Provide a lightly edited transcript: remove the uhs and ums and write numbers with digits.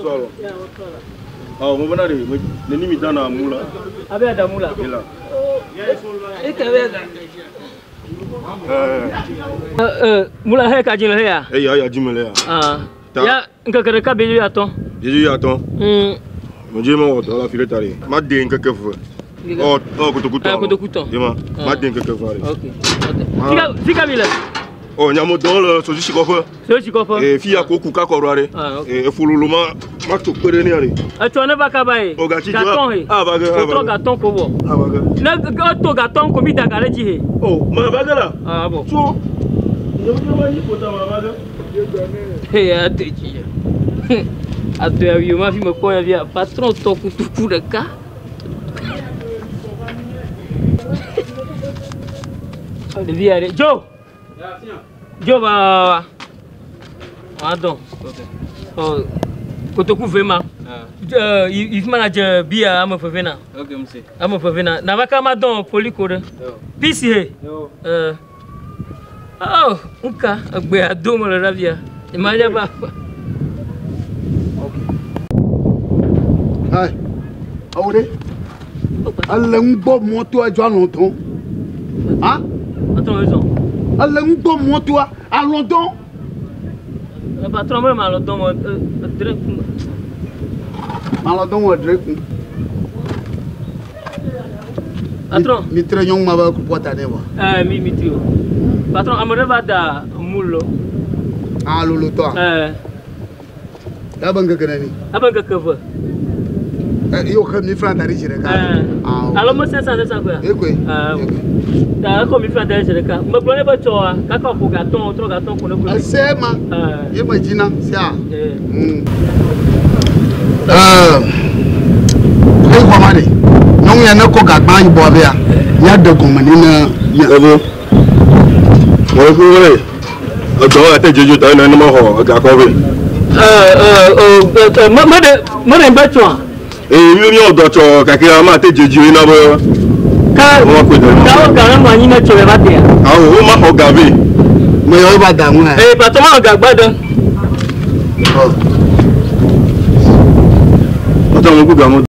sɔ alɔ. Awɔ mo bena de neni mi dana mu la. Abe adamu la. Ela. Eke be da. Mula he ka dzi le he ya. Eya ya dzi me le ya. Ah. Ta. Ya ŋkeke ɖeka be ya tɔ. Yezu ya tɔ. Mo dzi me wɔ dɔ la fi ɖe ta ɖe. Ma de ŋkeke ve. Ɔ ɔ kotoku tɔ. Ah, kotoku tɔ. Ye ma. Ma de ŋkeke ve ɖe. Ok. Fika fika mi le. Ɔ nyamo dɔ le sosi kɔƒe. Sosi kɔƒe. Ee fi ya ko ku kakɔ ɖo ɖe. Ah, ok. Ee efololo ma ma tso kpe ɖe nea ɖe. Etsɔ ne va kaba ye. O gatsi Gatɔn he. Ah va ge. Ah Otrɔ va ge. gatɔn ko wɔ. Ah va ge. Ne eto gatɔn ko mi da ga ɖe dzi he. O ma va ge la. Ah bon. Tso. Nyamo dzi ma nyi kota ma va ge. Hey, ate dzi ya. Ato ya wi ma fi me kpɔ ya via. Patron tɔ kutuku ɖeka. Ɖevi ya ɖe. Joe. Joe va va va. Wa dɔn. Ɔ kotoku ve ma. Yi fi ma na dze bia ame veve na. Ok, monsieur. Ame veve na. Na va ka ma dɔn poliko ɖe. Pisi he. Oh, nka egbea do me le ɖe via. Ma dze ba. Hai, awo ɖe. Ele ŋgbɔ mɔtoa dzo alɔ dɔn. Ha? Patron ezɔn. Ele ŋgbɔ mɔtoa alɔ dɔn. Patron me ma lɔ dɔn me dre kun. Malɔ dɔn wɔ dre kun. Patron. Mi tre nyɔnu ma be kupɔta ne vɔ. Mi mi tri o. Patron ame ɖe va da mulu lo. Ah lolotɔa. Ebe ŋkeke neni? Ebe ŋkeke ve. Ye woxe mi flan da ɖi zi ɖeka. Alo me sesa sesa koa? Ekoe. Ta ekɔ mi flan da ɖi zi ɖeka. Megblɔ ne be tsɔa kaka ƒo gatɔn trɔ gatɔn ko ne koe. Ese ma. Ye me dzina sia. Eyi xɔ ma ɖe. Nyɔnu ya ne kɔ gagba yibɔ bea, ya ɖe gɔme ne ne. Ebo. Wɔle ku wɔle. Edɔ ate dzodzo ta ne ne ma xɔ egakɔ vɛ. Me ɖe me ɖe ŋgbe tsɔa. Ee mi mi wɔ dɔ tsɔ gake ame ate dzodzo yi na be. Ka Wɔn ko dɔ. ka wo ga ne nɔ anyi ne tsɔ ya va tea. Awo wo ma xɔ ga vɛ. Me yɔ va da ŋu. Ee patron ma ga gba de. Patron mo ku ga mo dɔ.